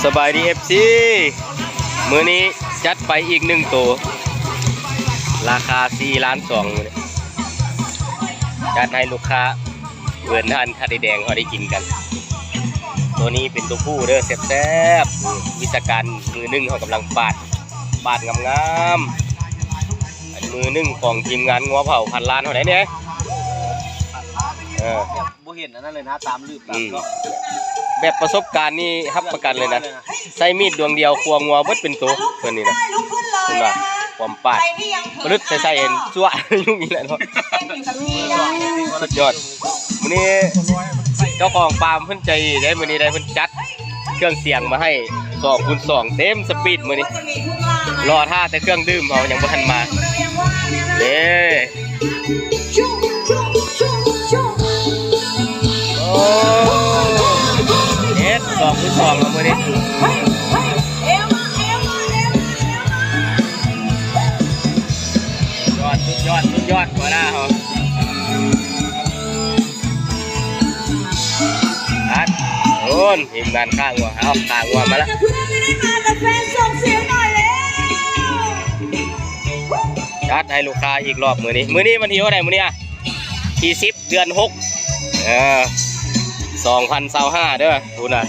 ສະບາຍດີ ເອັຟຊີ ມື້ນີ້ຈັດໄປອີກໜຶ່ງໂຕ ລາຄາສີ່ລ້ານສອງ ມື້ນີ້ຈັດໃຫ້ລູກຄ້າເພິ່ນ ຮ້ານທາດໄດແດງເຮົາໄດ້ກິນກັນ. ໂຕນີ້ເປັນໂຕຜູ້ເດີ ແຊບໆ ວິຊາການ ມືໜຶ່ງເຮົາກຳລັງປາດ ປາດງາມໆ ອັນມືໜຶ່ງຂອງທີມງານງົວເຜົາພັນລ້ານເຮົາໄດ໋ນີ້. ເອີ ບໍ່ເຫັນອັນນັ້ນເລີຍນະ ຕາມລືບຕາມ ອືມ ແບບປະສົບການນີ້ຮັບປະກັນເລີຍນະ ໃຊ້ມີດດວງດຽວຄົວງົວເບິດເປັນໂຕ ເພິ່ນນີ້ນະ ເຫັນບໍ່ ຄວາມປາດປະລຶດໃສ່ໆ ເຫັນຈົວະ ຍຸງອີກແລ້ວເນາະ ສຸດຍອດ. ມື້ນີ້ເຈົ້າຂອງຟາມເພິ່ນໃຈດີເດ້ ມື້ນີ້ໄດ້ເພິ່ນຈັດ ເຄື່ອງສຽງມາໃຫ້ສອງຄູນສອງ ເຕັມສະປີດມື້ນີ້ ລໍຖ້າແຕ່ເຄື່ອງດື່ມເຮົາຍັງບໍ່ທັນມາເດ້. ໂອ້ ເຮັດສອງຄູນສອງແລ້ວມື້ນີ້ ຍອດ ສຸດຍອດ ສຸດຍອດ ຫົວໜ້າເຮົາ. ອັດ ໂອ້ນ ທີມງານຂ້າງົວ ເອົາ ຂ້າງົວມາລະ ຈັດໃຫ້ລູກຄ້າອີກລອບມື້ນີ້. ມື້ນີ້ວັນທີເທົ່າໃດມື້ນີ້ອະ? ທີສິບ ເດືອນຫົກ ເອີ ສອງພັນຊາວຫ້າເດີ. ພຸ້ນນະ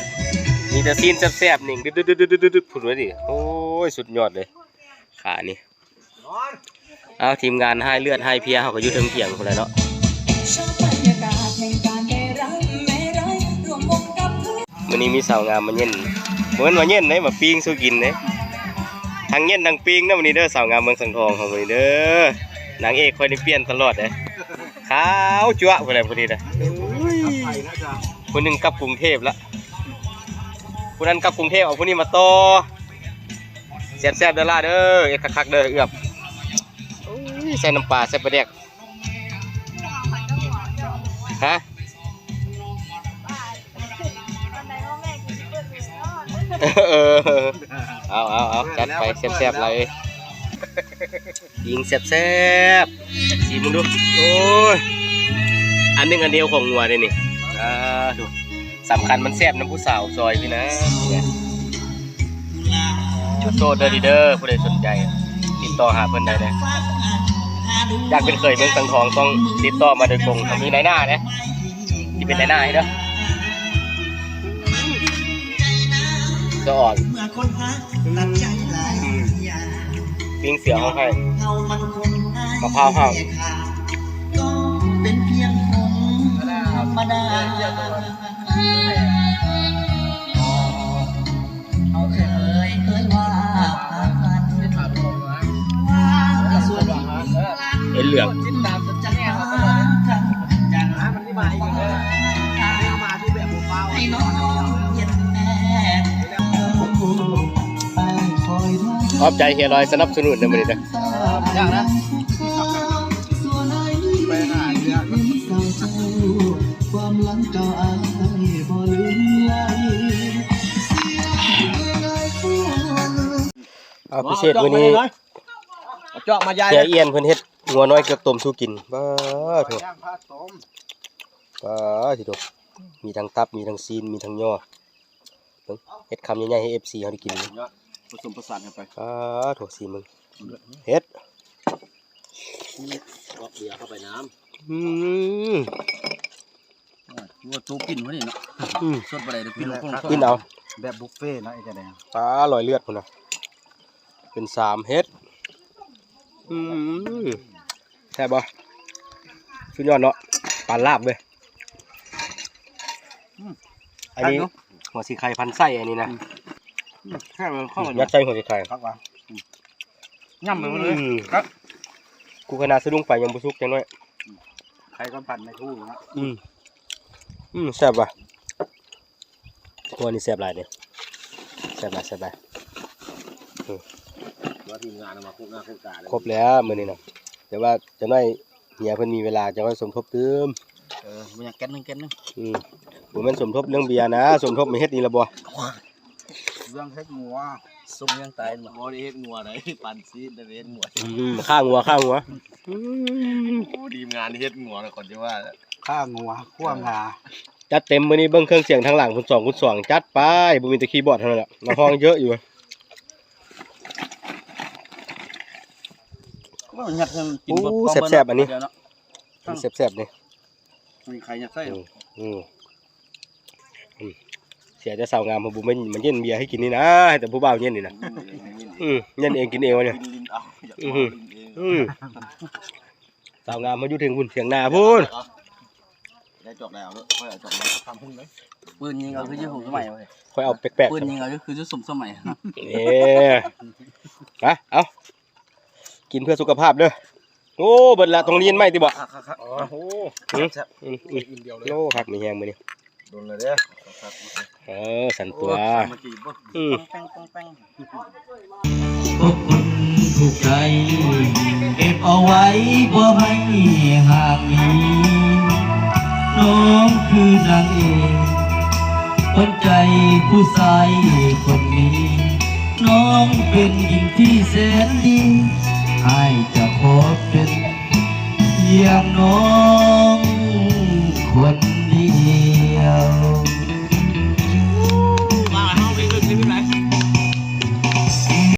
ມີແຕ່ຊີ້ນແຊບໆ ນີ້ ດຶບໆ ພຸ້ນເວີຍນີ້. ໂອ້ຍ ສຸດຍອດເລີຍ ຂານີ້. ເອົາ ທີມງານຫາຍເລືອດຫາຍເພຍ ເຮົາກໍຢູ່ເທິງຖຽງພຸ້ນແຫຼະເນາະ. ມື້ນີ້ມີສາວງາມມາເຢັນ ບໍ່ແມ່ນມາເຢັນເດ້ ມາປີ້ງສູ່ກິນເດ້ ທັງເຢັນທັງປີ້ງເນາະມື້ນີ້ເດີ. ສາວງາມເມືອງສັງທອງເຮົາມື້ນີ້ເດີ ນາງເອກຂ້ອຍນີ້ປ່ຽນຕະຫຼອດເດ້ ຂາວຈັ້ວະພຸ້ນແຫຼະຜູ້ນີ້ນະ. ຜູ້ໜຶ່ງກັບກຸງເທບລະ ຜູ້ນັ້ນກັບກຸງເທບ ເອົາຜູ້ນີ້ມາຕໍ່. ແຊບໆ ເດີຫຼ້າເດີ ເຮັດຄັກໆ ເດີ ເອືອບ. ໂອ້ຍ ໃສ່ນ້ຳປາ ໃສ່ປາແດກ ຮະ? ເອີ ເອົາໆໆ ຈັດໄປ ແຊບໆ ຫຼາຍ. ຍິງແຊບໆ ຊີມເບິ່ງດູ. ໂອ້ຍ ອັນໜຶ່ງອັນດຽວຂອງງົວເດ້ນີ້. ສາທຸ ສຳຄັນມັນແຊບນຳຜູ້ສາວຊອຍພີ້ນະ. ໂສດເດີ ດີເດີ ຜູ້ໃດສົນໃຈຕິດຕໍ່ຫາເພິ່ນໄດ້ເດີ. ຢາກເປັນເຂີຍເມືອງສັງທອງ ຕ້ອງຕິດຕໍ່ມາໂດຍກົງ ຕ້ອງມີນາຍໜ້າເດ້ ຊິເປັນນາຍໜ້າໃຫ້ເດີ. ສະອອນ ອືມ ປີ້ງເສືອເຮົາໃຫ້ ມະພ້າວເຮົາ. ເຫັນເຫຼືອງ ຂອບໃຈເຮຍລອຍສະໜັບສະໜູນໃນມື້ນີ້ເດີ. ເອົາ ພິເສດມື້ນີ້ ເອົາຈອກມາຢາຍ ເສຍອຽນເພິ່ນເຮັດງົວນ້ອຍເກືອກຕົ້ມສູ່ກິນ. ປາໂທ ປາໂທ ມີທັງຕັບ ມີທັງຊີ້ນ ມີທັງຍໍ. ເບິ່ງ ເຮັດຄຳໃຫຍ່ໆ ໃຫ້ເອັຟຊີເຮົາໄດ້ກິນ. ຍອດ ປະສົມປະສານກັນໄປ. ປາໂທ ຊີມເບິ່ງ ເຮັດ ກອກເບຍເຂົ້າໄປນຳ. ອືມ ໂອ້ຍ ໂຕປິ່ນພໍດີເນາະ. ອືມ ສົດບໍ່ໄດ້ເດີ ປິ່ນລົງ ປິ່ນເອົາ ແບບບຸບເຟເນາະ. ເຮັດຈັ່ງໃດ ປາລອຍເລືອດພຸ້ນນະ ເປັນສາມ ເຮັດ. ອືມ ແຊບບໍ່? ສຸດຍອດເນາະ ປານລາບເວີຍ. ອືມ ອັນນີ້ ຄັກຢູ່ ຫົວສີໄຄພັນໄສ້ ອັນນີ້ນະ. ອືມ ແຊບເລີຍ ເຂົ້າກັນ ຍັດໃສ່ຫົວສີໄຄ ຄັກວ່າ. ອືມ ຫຍ້ຳໄປໝົດເລີຍ. ອືມ ຄັກ ກູຂະໜາດສະດຸ້ງໄຟຍັງບໍ່ສຸກຈັກໜ້ອຍ. ອືມ ໄຄກຳພັນໃນທູ້ເນາະ. ອືມ ອືມ ແຊບວ່ະ. ໂອ້ ອັນນີ້ແຊບຫຼາຍເດ້ ແຊບຫຼາຍ ແຊບຫຼາຍ. ອືມ ວ່າທີມງານເອົາມາຄຸກໜ້າຄຸກຕາເລີຍ ຄົບແລ້ວມື້ນີ້ນະ. ແຕ່ວ່າຈັກໜ້ອຍເຮຍເພິ່ນມີເວລາ ຈັກໜ້ອຍສົມທົບຕື່ມ. ເອີ ບໍ່ຫຍັງ ແກັດໜຶ່ງ ແກັດໜຶ່ງ. ອືມ ບໍ່ແມ່ນສົມທົບເລື່ອງເບຍນະ ສົມທົບມາເຮັດນີ້ລະບໍ່? ເລື່ອງເຮັດງົວ ສົມຫຍັງຕາຍ ບໍ່ໄດ້ເຮັດງົວໃດ໋ ປັນຊີດໄດ້ເຮັດງົວ. ອືມ ຂ້າງົວ ຂ້າງົວ. ອືມ ໂອ້ ທີມງານເຮັດງົວນະ ກ່ອນຈະວ່າ ຂ້າງົວ ຂົ້ວງາ. ຈັດເຕັມມື້ນີ້ ເບິ່ງເຄື່ອງສຽງທາງຫຼັງພຸ້ນ ສອງຄູນສອງ ຈັດໄປ. ບໍ່ມີແຕ່ຄີບອດເທົ່ານັ້ນແຫຼະ ມາຮ້ອງເຍີະຢູ່. ໂອ້ ຍັດໃຫ້ມັນກິນ ໂອ້ ບໍ່ ແຊບໆ ອັນນີ້ ດຽວເນາະ ແຊບໆ ນີ້ ມີໄຂ່ຍັດໃສ່ ອືມ ເນາະ ອືມ ອືມ ເສຍແຕ່ສາວງາມ ບໍ່ແມ່ນມາເຢັນເບຍໃຫ້ກິນນີ້ນະ ໃຫ້ແຕ່ຜູ້ບ່າວເຢັນນີ້ນະ ອືມ ເຢັນເອງກິນເອງວະນີ້ ກິນຫຼິ້ນເອົາ ຢາກ ອືມ ຫຼິ້ນເອງ ອືມ ສາວງາມມາຢູ່ເທິງພຸ້ນ ຖຽງນາພຸ້ນ ໄດ້ຈອກແລ້ວ ຂ້ອຍເອົາຈອກມາ ຕຳຫຸ່ງເລີຍ ປືນຍິງເອົາຄືຢູ່ສົມສະໄໝເວີຍ ຂ້ອຍເອົາແປກໆ ປືນຍິງເອົາຄືຢູ່ສົມສະໄໝ ເອີ ມາ ເອົາ ກິນເພື່ອສຸຂະພາບເດີ. ໂອ້ ເບິດລະ ຕ້ອງລຽນໃໝ່ຕິບໍ? ຄັກໆໆ ໂອ້ ຫືມ ແຊບໆ ອືມໆ ອີກດຽວເລີຍ ໂອ້ ຄັກມີແຮງມື້ນີ້ ດົນແລ້ວເດ້ ເອີ ສັນຕົວ ໂອ້ ສາມັກຄີບໍ່ ອືມ ປອງແປງ ປອງແປງ ຂອບຄຸນທຸກໃຈ ເກັບເອົາໄວ້ບໍ່ໃຫ້ຫ່າງໜີ ນ້ອງຄືນາງເອກ ຂວັນໃຈຜູ້ຊາຍຄົນນີ້ ນ້ອງເປັນຍິງທີ່ແສນດີ ອ້າຍຈະຂໍເປັນຢ່າງນ້ອງຄົນ